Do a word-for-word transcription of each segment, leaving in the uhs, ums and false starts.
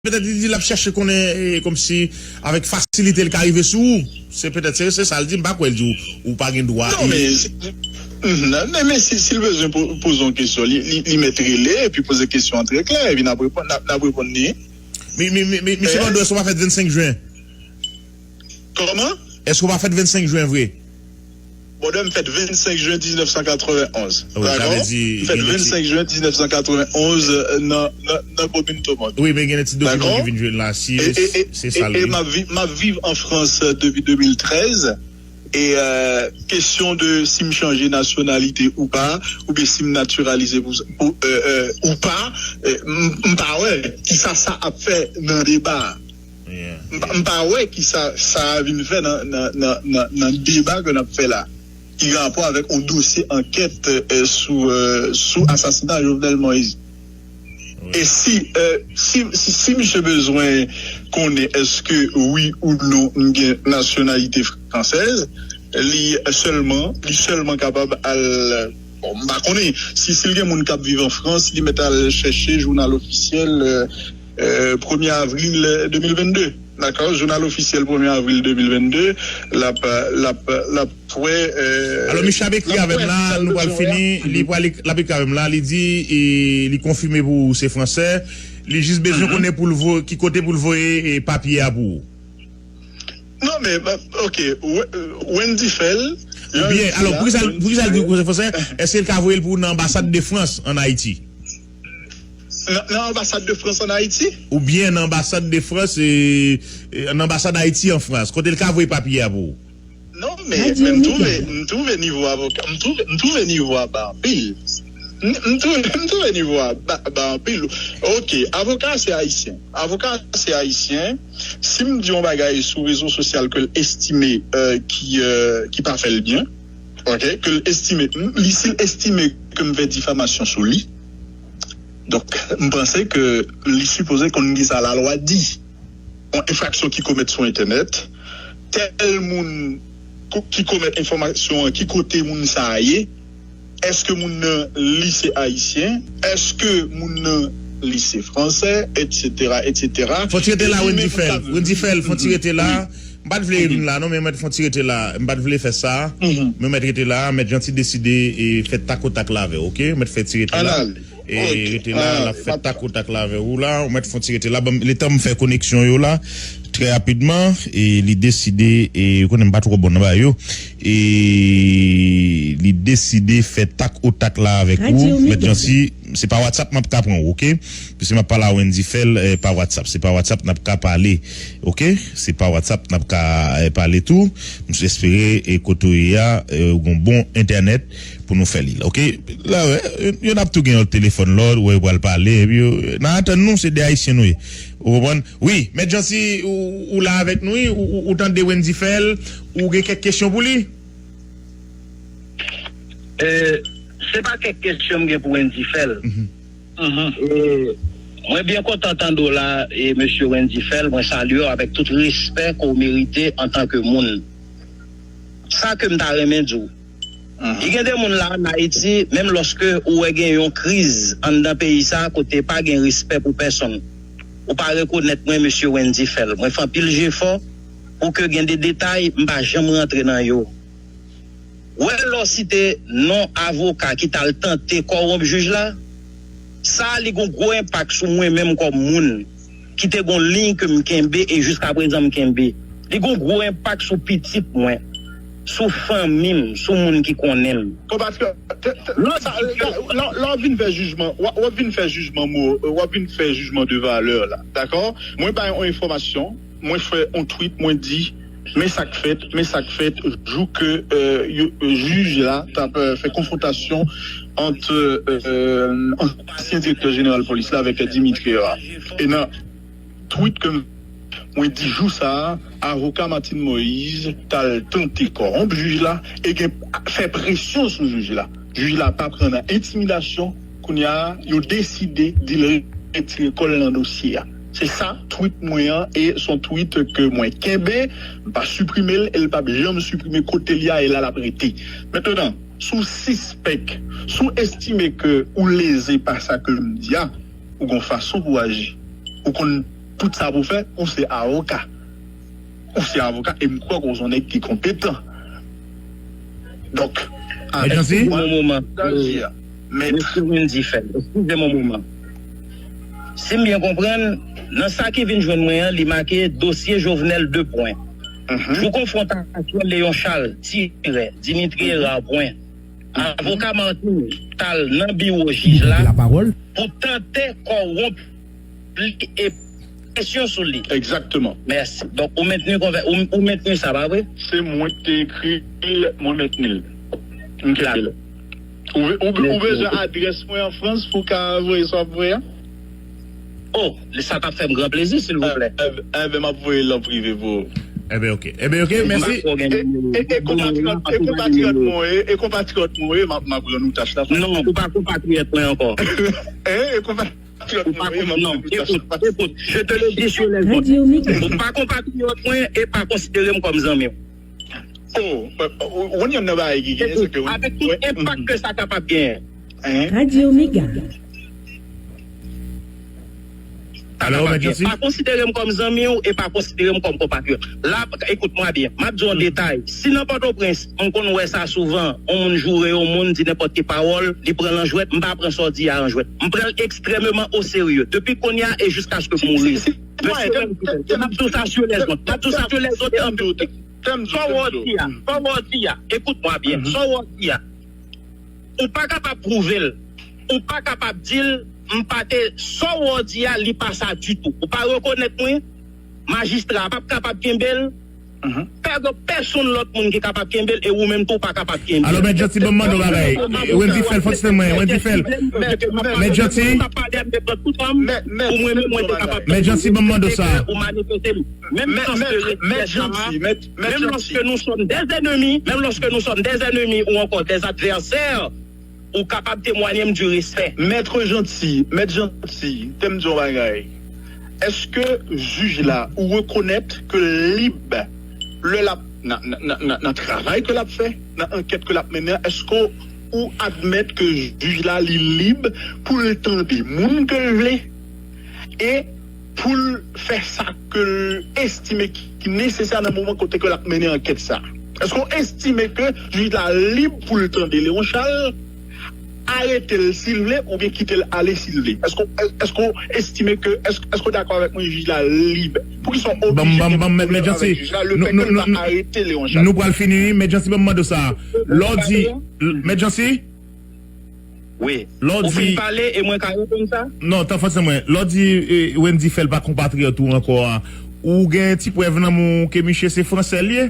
petèt li di l ap chèche konnen, e, kòmsi avèk fasilite l ka rive sou ou. Se petèt se, se sa l di, m pa kwè l di w, ou pa gen dwa. Non, men, mhm, non, men, men si, si l bezwen po- poze yon kesyon, li, li, li mèt rele epi poze kesyon an trè klè, epi n ap reponn, n ap, n ap reponn li. Mi, mi, mi, mi, Misye Mando, èske w pa fèt vennsenk jen? Kòman? Èske w pa fèt vennsenk jen vre? Bon, m fèt vennsenk jen diznèf san katrevenn onz. Wi, sa vle di, m fèt vennsenk jen diznèf san katrevenn onz, euh, nan, nan, nan komin Tomod. Wi, men gen de ti dokiman ki vin jwenn la, si e, e, e, se sa l ye. E m ap viv, m ap viv an Frans, euh, depi de mil trèz. E, euh, kesyon de si m chanje nasyonalite ou pa, oubyen si m natiralize pou, pou, euh, euh, ou pa, euh, m, m pa wè kisa sa ap fè nan deba a. M pa, m pa wè ki sa, sa a vin fè nan, nan, nan, nan, nan deba ke n ap fè la, ki gen rapò avèk yon dosye ankèt, eh, sou, eh, sou asasina Jovenel Moïse. E si, eh, si, si, si misye bezwen konnen èske wi ou non m gen nasyonalite fransèz, li sèlman, li sèlman kapab al, bon, m pa konnen. Si, si l gen moun k ap viv an Frans, li mèt al chèche jounal ofisyèl, eh, eh, premye avril, eh, de mil vennde. Dakò? Jounal ofisyèl premye avril de mil vennde, l ap, l ap, l ap wè, eh, Alò, misye ap ekri avè m la, nou pral fini, li pral ek- l ap ekri avè m la, li di, e, li konfime pou ou se fransè, li jis bezwen konnen pou l vo- ki kote pou l voye, e, papye a pou ou. Non, men, ba- ok, Wendy fè l, Oubyen, alò, pou ki sa l, pou ki sa l di ou se fransè? Èske l ka voye l pou ou nan anbasad de Frans ann Ayiti? Nan, nan anbasad de Frans ann Ayiti? Oubyen nan anbasad de Frans, e, e, nan anbasad Ayiti an Frans, kote l ka voye papye a pou ou? Non, men, men m twouve, m twouve nivo avoka, m twouve, m twouve nivo a ba anpil. M, m twouve, m twouve nivo a ba, ba anpil. Ok, avoka se ayisyen. Avoka se ayisyen. Si m di yon bagay sou rezo sosyal ke l estime, eh, ki, eh, ki pa fè l byen, ok, ke l estime, m, li, si l estime ke m fè difamasyon sou li, donk, m panse ke li sipoze konn kisa lalwa di. Yon enfraksyon ki komèt sou entènèt, tèl moun ko- ki komèt enfòmasyon an, ki kote moun sa a ye, èske moun nan li se ayisyen, èske moun nan li se fransè, etsetera, etsetera. Fò ti rete la, Wendy Fèl. Wendy Fèl, fò ti rete la. M pa t vle vin la, non, men mèt fò ti rete la. M pa t vle fè sa. Men mèt rete la, mèt Janti deside e fè tak o tak la avè w, ok? Mèt fè ti rete la. E rete la, l ap fè tak o tak la avè ou la. Ou mèt fon ti rete la. Ban m, letan m fè koneksyon yo la, trè rapidman, e li deside, e ou konnen m pa twò bon nan bagay yo, e li deside fè tak o tak la avèk ou, mèt Jansi, se pa WhatsApp m ap ka pran ou, ok? Piske m ap pale a Wendy Fèl, eh, pa WhatsApp. Se pa WhatsApp n ap ka pale, ok? Se pa WhatsApp n ap ka, eh, pale tou. M espere, eh, kote w ye a, eh, ou gon bon entènèt pou nou fè li la, ok? La, wè, yo, yo n ap tou gen yon telefòn lòd, wè, yo pral pale, epi yo, n a atann nou, se de Ayisyen nou ye. Ou konprann? Wi, Mèt Jansi, ou, ou la avèk nou, wi, ou, ou, ou tande Wendy Fèl, ou gen kèk kesyon pou li? E, se pa kèk kesyon m gen pou Wendy Fèl. E, mwen byen kontan tande w la, e, mesye Wendy Fèl, mwen salye w avèk tout respè ke w merite antanke moun. Sa ke m ta renmen di w, li gen de moun la ann Ayiti, menm lòske ou wè gen yon kriz anndan peyi sa a, kote pa gen respè pou pèsonn. Ou pa rekonèt mwen, mesye Wendy Fèl. Mwen fè anpil jefò pou ke gen de detay, m pa janm rantre nan yo. Wè lè w site non avoka ki t al tante kòwonp jij la, sa a li gon gwo enpak sou mwen menm kòm moun ki te gon liy ke m kenbe e jiskaprezan m kenbe. Li gon gwo enpak sou pitit mwen, sou fanmi m, sou moun ki konnen m. Konpatriyòt, te- te- Lòt sa- lè lè- lè w vin fè jijman, w ap- w ap vin fè jijman mo, w ap vin fè jijman de valè la, dakò? Mwen bay yon enfòmasyon, mwen fè yon tweet, mwen di, men sa k fèt, men sa k fèt, jou ke, eh, yo- jij la t ap, eh, fè konfwontasyon ant, eh, ansyen direktè jeneral polis la avèk Dimitri a. E nan tweet ke m- mwen di jou sa a, avoka Martine Moïse t al tante kòwonp jij la e gen fè presyon sou jij la. Jij la pa pran nan entimidasyon, kounye a, yo deside di l retire kò l nan dosye a. Se sa tweet mwen an, e se yon tweet ke mwen kenbe, m pa siprime l, e l p ap janm siprime kote l ye a, e la l ap rete. Mentnan, si w sispèk, si w estime ke ou leze pa sa ke m di a, ou gon fason pou w aji. Ou konn tout sa pou fè, ou se avoka. Ou se avoka, e m kwè ke w se yon nèg ki konpetan. Donk, Mèt Jansi? Yon moman. Mesye Wendy Fèl, eskize m yon moman. Si m byen konprann, nan sa ki vin jwenn mwen an, li make dosye Jovenel de pwen. Jou konfwontasyon Léon Charles, tirè, Dimitri Hérard, pwen. Avoka Martine t al nan biwo jij la pou tante kòwonp li e presyon sou li. Egzakteman. Mèsi. Donk, ou mentni konvè, ou, ou mentni sa, pa vre? Se mwen ki te ekri l, mwen mentni l. M kenbe l. Ou, ou, ou bezwen adrès mwen an Frans pou w ka voye sa w ap voye a? Oh, sa t ap fè m gran plezi, silvouplè. Enben, m ap voye l an prive pou ou. Enben, oke. Enben, oke, mèsi. E, e, e konpatriyòt, e konpatriyòt mwen, e, e konpatriyòt mwen, m ap, m ap rann ou tach la. Non, ou pa konpatriyòt mwen ankò. E, e konpatriyòt mwen, m ap rann ou tach la. Écoute, écoute, je te le dis sur les ondes. Ou pa konpatriyòt mwen e pa konsidere m kòm zanmi w. Oh, ou konn youn nan bagay ki genyen, se ke. Avèk tout enpak ke sa kapab genyen. Radio Mega. Alo, Mèt Jansi? Pa konsidere m kòm zanmi w e pa konsidere m kòm konpatriyòt. La, écoute-moi bien, m ap di w yon detay. Si nan Pòtoprens, m konn wè sa souvan, yon moun joure yon moun, di nenpòt ki pawòl, li pran l an jwèt, m pa pran sa w di a an jwèt. M pran l ekstrèmeman o serye, depi kounye a e jiskaske m mouri. Mesye, m ap di w sa sur les ondes. M ap di w sa sur les ondes e an piblik. Sa w wè w di a, sa w wè w di a, écoute-moi bien, sa w wè w di a, ou pa kapab pwouve l, ou pa kapab di l, m pa te, sa w wè w di a, li pa sa ditou. Ou pa rekonèt mwen, majistra a p ap kapab kenbe l, pa gen pèsonn lòt moun ki kapab kenbe l, e ou menm tou w pa kapab kenbe l. Alò, Mèt Janti, ban m mande w yon bagay. Wendy Fèl, fò ti tann mwen, Wendy Fèl. Mèt Janti. Mèt Janti, ban m mande w sa. Ou manifeste l. Même lorsque, même lorsque nous sommes des ennemis, même lorsque nous sommes des ennemis ou encore des adversaires, ou kapab temwanye m du respect. Mèt Janti, Mèt Janti, te m di yon bagay. Èske jij la ou rekonèt ke l lib lè l ap nan, nan, nan, nan travay ke l ap fè, nan ankèt ke l ap mennen an, èske ou admèt ke jij la li lib pou l tande moun ke l vle? E pou l fè sa ke l estime ki, ki nesesè nan moman kote ke l ap mennen ankèt sa. Èske w estime ke jij la lib pou l tande Léon Charles, arete l si l vle oubyen kite l ale si l vle? Èske, èske w estime ke, èske, èske w dakò avèk mwen, jij la lib? Poukisa w oblije gen pwoblèm avèk jij la, lefètke l pa arete Léon Charles? Nou pral fini, wi, Mèt Jansi, ban m mande w sa. Lè w di, Mèt Jansi? Wi. Ou fin pale e mwen ka reponn sa? Non, tan fòse mwen. Lè w di Wendy Fèl pa konpatriyòt ou ankò a, ou gen ti prèv nan men w ke miche se fransè l ye?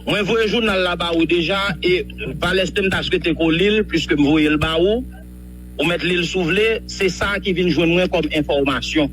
Mwen voye jounal la ba ou deja e pa lèste m ta swete ke w li l piske m voye l ba ou. Ou mèt li l si w vle, se sa ki vin jwenn mwen kòm enfòmasyon.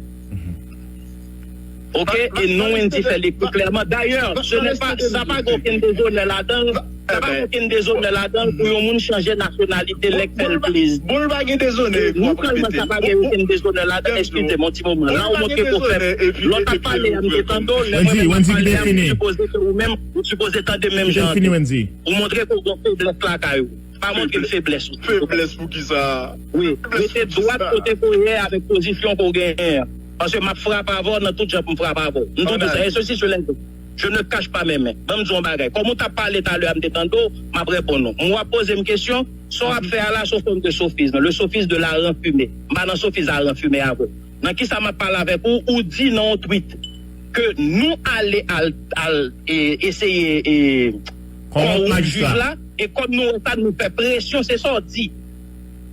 Ok, e non Wendy Fèl ekri klèman. Dayè, ce n'est pas, sa pa gen okenn dezonè ladan l. Sa pa gen okenn dezonè ladan l pou yon moun chanje nasyonalite lè k fè l plezi. Bon, l pa gen dezonè. Non sèlman sa pa gen okenn dezonè ladan l, eskize m yon ti moman. La ou montre ke w fèb. Lè w t ap pale a, m te tande w, lè mwen menm m ap pale a, m sipoze ke ou menm, ou sipoze tande menm jan an tou. Ou montre ke w gen feblès lakay ou. Pa montre l feblès ou. Feblès poukisa? Wi, rete dwat kote ke w ye avèk pozisyon ke w genyen an. Paske m ap frape avè w nan tout jan pou m frape avè w. M tou di sa, e sesi sela. Je ne cache pas mes mains. Ban m di w yon bagay. Kòm ou t ap pale talè a, m te tande w, m ap reponn ou. M w ap poze m kesyon, sa w ap fè a la, se yon fòm de sofism. Le sofisme de la renfime. M pa nan sofism a renfime avè w. Nan kisa m ap pale avèk ou, ou di nan yon tweet ke nou ale al, al e, eseye e, kòwonp jij la, e kòm nou wè sa, nou fè presyon, se sa w di.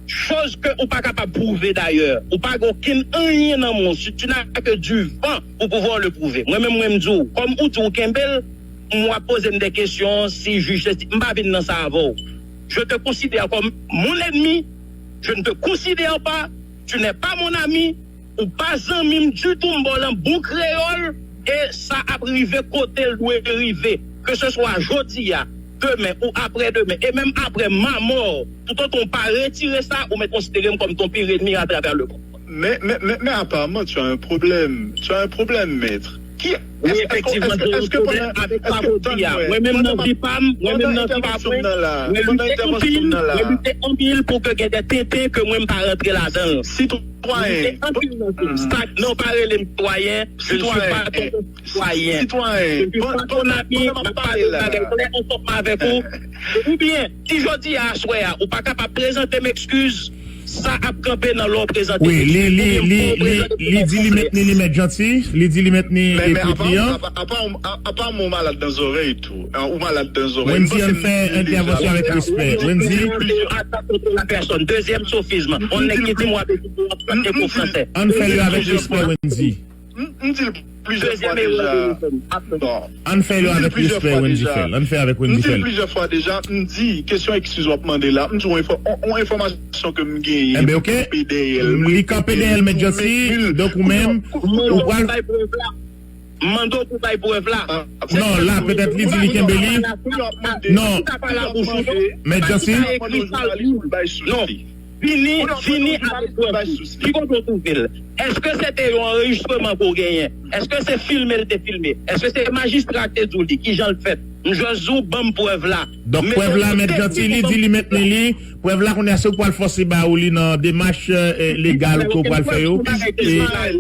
Choz ke ou pa kapab pwouve dayè. Ou pa gen okenn anyen nan men w. Si tu n'as que du vent pour pouvoir le prouver. Mwen menm, mwen m di w, kòm ou di w kenbe l, m w ap poze m de kesyon si jij se, m pa vin nan sa avè w. Je te considère comme mon ennemi, je ne te considère pas, tu n'es pas mon ami, ou pa zanmi m ditou, m ba w l an bon kreyòl, e sa ap rive kote l dwe rive. Ke se swa jodi a, demen ou aprè demen, e menm aprè ma mort, toutotan w pa retire sa, ou mèt konsidere m kòm ton pire ennemi à travers le monde. Mais, mais, mais, mais apparemment, tu as un problème. Tu as un problème, maître. Wi, efektivman, gen yon pwoblèm avèk sa w di a. Mwen menm nan vi pa m, mwen menm nan vi pa mwen, mwen lite anpil, mwen lite anpil pou ke gen de tenten ke mwen m pa rantre ladan l. Mwen lite anpil nan vi m. Stagnan, pa rele m sitwayen, je ne suis pas ton sitwayen. Je ne suis pas ton ami, m ap pale bagay klè ansanm avèk ou. Oubyen, si jodi a, aswè a, ou pa kapab prezante m ekskiz, sa ap kanpe nan lè w prezante. Wi, li, li, li, li, li di li mentni li, Mèt Janti, li di li mentni epi kliyan. Apa, apa, apa, apa, apa, ou malad nan zòrèy tou. Hein, ou malad nan zòrèy. Wendy, ann fè entèvansyon avèk respè. Wendy. Atak kont la pèsòn. Dezyèm sofizm. On nèg ki di m w ap ekri pou w ap pale pou fransè. Ann fè l yo avèk respè, Wendy. M, m di l plizyè fwa deja. Bon. Ann fè yo avèk respè, Wendy fè l. Ann fè avèk Wendy fè l. M di l plizyè fwa deja, m di, kesyon ekskiz w ap mande la, m di w yon enfò-, yon, yon enfòmasyon ke m genyen, m kanpe dèyè l. Li kanpe dèyè l, Mèt Janti, donk ou menm, ou pral bay prèv la. M mande w pou bay prèv la. Non, la, petèt li di li kenbe li. Non. Mèt Janti. Non. Vini, vini avèk prèv li. Ki kote w twouve l? Èske se te yon anrejistreman ke w genyen? Èske se filme l te filme? Èske se majistra k te di w li? Kijan l fèt? M jis di w, ban m prèv la. Donk, prèv la, Mèt Janti, li di li mentni li. Prèv la, kounye a, se ou k pral fòse ba ou li nan demach, eh, legal ke w pral fè yo. Ismaël,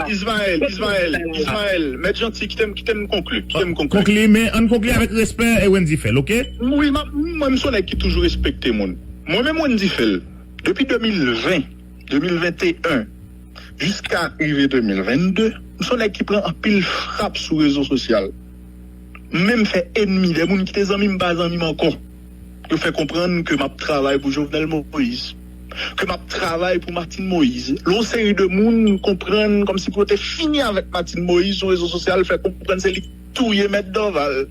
Ismaël, Ismaël, Ismaël, Mèt Janti, kite m, kite m konkli, kite m konkli. Konkli, men ann konkli avèk respè, eh, Wendy fè l, oke? Wi, mwen, m se yon nèg ki toujou respekte moun. Mwen menm, Wendy fè l. Depi de mil ven, de mil venteyen, jiska rive de mil vennde, m se yon nèg ki pran anpil frap sou rezo sosyal. M menm fè ènmi, de moun ki te zanmi m pa zanmi m ankò. Yo fè konprann ke m ap travay pou Jovenel Moïse, ke m ap travay pou Martine Moïse. Lè yon seri de moun konprann kòmsi pou yo te fini avèk Martine Moïse sou rezo sosyal, fè konprann se li k touye Mèt Dorval.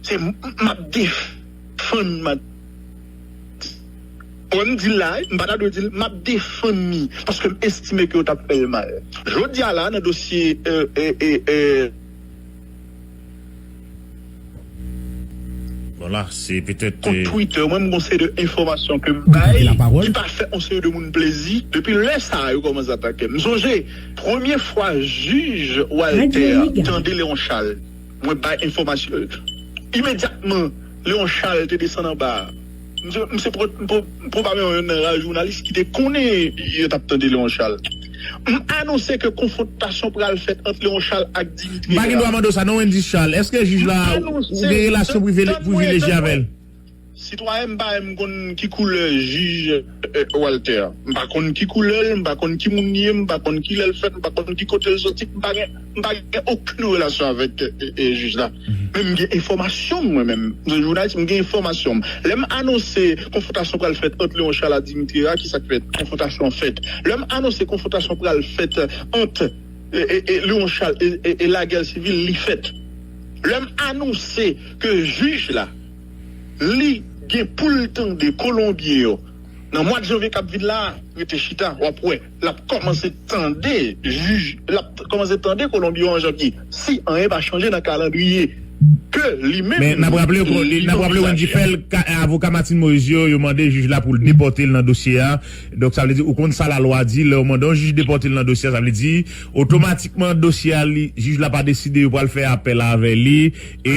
Se m, m ap defann Mat-, bon, m di l la, m pa ta dwe di l, m ap defann li, paske m estime ke yo t ap fè l mal. Jodi a la, nan dosye, eh, eh, eh, eh, Bon, la, se petèt, kont, eh, Twitter, mwen, m gon seri de enfòmasyon ke m bay, ki pa fè yon seri de moun plezi. Depi lè sa a, yo kòmanse atake m. M sonje, premye fwa jij Walter tande Léon Charles, mwen bay enfòmasyon. Imedyatman, Léon Charles te desann anba a. M se, m se pro-, m pro-, m pwobableman yonn nan ra jounalis ki te konnen yo t ap tande Léon Charles. M anonse ke konfwontasyon pral fèt ant Léon Charles ak Dimitri Herard. M pa gen dwa mande w sa, non, Wendy Charles. Èske jij la, ou gen relasyon prive-, privilejye avè l? Sitwayen, m pa menm konn ki koulè jij, eh, Walter. M pa konn ki koulè l, m pa konn ki moun li ye, m pa konn ki lè l fèt, m pa konn ki kote l soti, m pa gen, m pa gen okenn relasyon avèk, eh, eh, jij la. Men m gen enfòmasyon m, mwen menm. M se jounalis, m gen enfòmasyon m. Lè m anonse konfwontasyon pral fèt ant Léon Charles ak Dimitri Herard, ki sa k fèt? Konfwontasyon an fèt. Lè m anonse konfwontasyon pral fèt ant, eh, eh, eh, Léon Charles e, e, e lagè sivil, li fèt. Lè m anonse ke jij la, li gen pou l tande Kolonbyen yo nan mwa janvye k ap vin la, rete chita, w ap wè, l ap kòmanse tande jij, l ap kòmanse tande Kolonbyen yo an janvye. Si anyen pa chanje nan kalandriye ke li menm. Men n ap raple, n ap raple Wendy Fèl, avoka Martine Moïse yo, yo mande jij la pou l depòte l nan dosye a. Donk, sa vle di, ou konn sa lalwa di, lè yo mande yon jij depòte l nan dosye a, sa vle di, otomatikman, dosye a, li, jij la pa deside, yo pral fè apèl avè li, e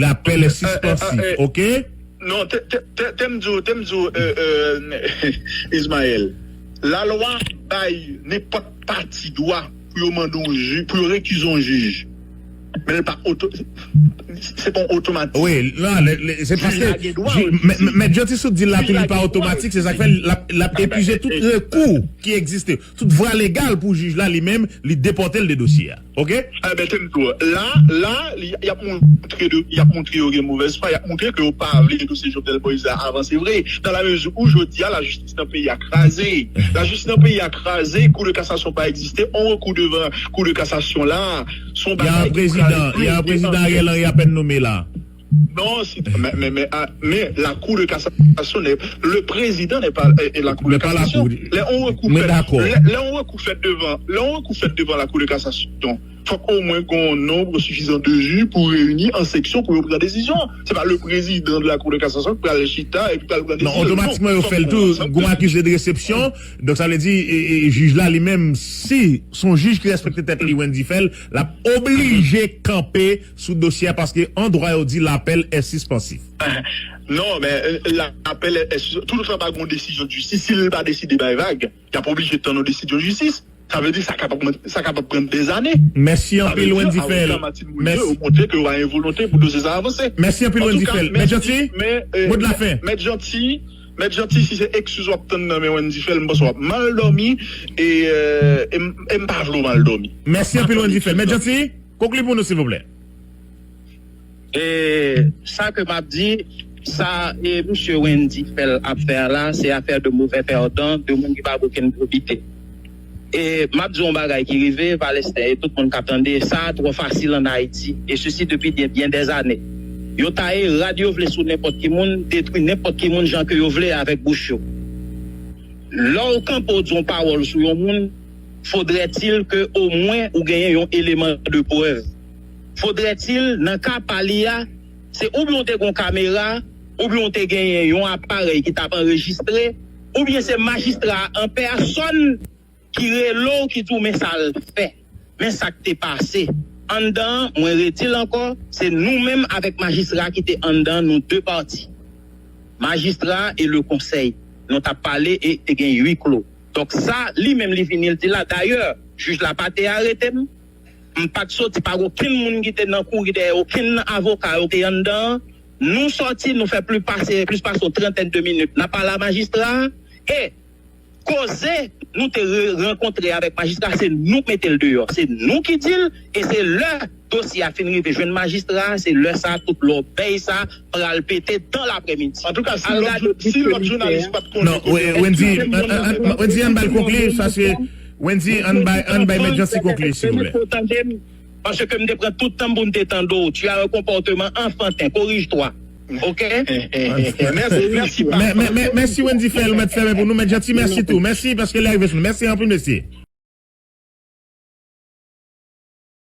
lapèl est suspensif, oke? Non, te, te, te, te m di w, te m di w, euh, euh, Ismaël, lalwa bay nenpòt pati dwa pou yo mande yon jij, pou yo rekize yon jij. Men l pa oto-, se pa yon otomatik. Wi, non, se paske Mèt Janti sot di l la tou, li pa otomatik, se sa k fè l ap, l ap epuize tout rekou ki egziste, tout vwa legal pou jij la li menm, li depòte l de dosye a. Oke? Enben, te m di w, la, la, li, y ap montre de, y ap montre yo gen movèz fwa, y ap montre ke yo pa vle dosye Jovenel Moïse la avanse vre, nan la mezi ou jodi a, lajistis nan peyi a kraze. Lajistis nan peyi a kraze, kou de kasasyon pa egziste, on rekou devan kou de kasasyon la, se yon bagay ki kraze. Y a un président, y a un président Ariel Henry apèn nome la. Non, si, men, men, men, ah, men la Cour de cassation n'est, le président n'est pas, eh, eh, la Cour de cassation. Lè on rekou fèt, lè, lè on rekou fèt devan, lè on rekou fèt devan la Cour de cassation, fòk omwen gen yon nonb sifizan de jij pou reyini an seksyon pou yo pran desizyon. Se pa le président de la Cour de cassation ki pral chita epi pral pran desizyon. Non, otomatikman yo fè l tou. Gon akize de resepsyon. Donk sa vle di, e, e, jij la li menm, si se yon jij ki respekte tèt li, Wendy Phèl, l ap oblije kanpe sou dosye a paske an dwa yo di l'appel est suspensif. Non, men, euh, l'appel est, est, tout otan pa gen yon desizyon de jistis, si l pa deside bay vag, y ap oblije tann yon desizyon jistis. Sa vle di sa kapab, sa kapab pran dèzane. Mèsi anpil, Wendy Phèl. Avoka Martine Moïse yo montre ke yo pa gen volonte pou dosye sa avanse. Mèsi anpil, Wendy Phèl. Mèt Janti, mo de la fen. Mèt Janti, Mèt Janti, si se eskiz w ap tann nan men Wendy Phèl, m panse w ap mal dòmi, e, euh, e m, e m pa vle w mal dòmi. Mèsi anpil, Wendy Phèl. Mèt Janti, konkli pou nou, silvouplè. E sa ke m ap di, sa e misye Wendy Phèl ap fè a la, se afè de movè pèdan, de moun ki pa gen okenn probite. E m ap di yon bagay ki rive, Palestè e tout moun k ap tande, sa twò fasil ann Ayiti, e sesi depi byen, byen dèzane. Yo taye rad yo vle sou nenpòt ki moun, detwi nenpòt ki moun jan ke yo vle avèk bouch yo. Lè w kanpe w di yon pawòl sou yon moun, fodrètil ke omwen ou genyen yon eleman de prèv. Fodrètil, nan ka pa li a, se oubyen w te gen yon kamera, oubyen w te genyen yon aparèy ki t ap anrejistre, oubyen se majistra a an pèsòn ki rele w, ki di w men sa l fè, men sa k te pase. Anndan an, mwen redi l ankò, se nou menm avèk majistra a ki te anndan an, nou de pati. Majistra a e le konsèy. Nou t ap pale e te gen huis clos. Donk sa, li menm li vini, l di la. Dayè, jij la pa te arete m. M pa t soti, pa gen okenn moun ki te nan kouri dèyè okenn nan avoka yo te anndan an. Nou sòti, nou fè plis pase, plis pase yon trantèn de minit. N ap pale a majistra a. E koze nou te re-, rankontre avèk majistra, se nou k mete l deyò. Se nou ki di l, e se lè dosye a fin rive jwenn majistra, se lè sa a tout lòbèy sa a pral pete dan laprèmidi. Antouka, si lòt, si lòt jounalis pa t konnen. Non, Wendy, Wendy, ann ba l konkli, sa se, Wendy, ann bay, ann bay Mèt Janti konkli, silvouplè. Paske m te pran tout tan m pou m te tande w. Tu as un comportement enfantin. Corrige-toi. Ok? Mèsi, mèsi. Mèsi, Wendy Phèl, ou mèt fèmen pou nou. Mèt Janti, mèsi tou. Mèsi paske lè rive sou nou. Mèsi anpil, mesye.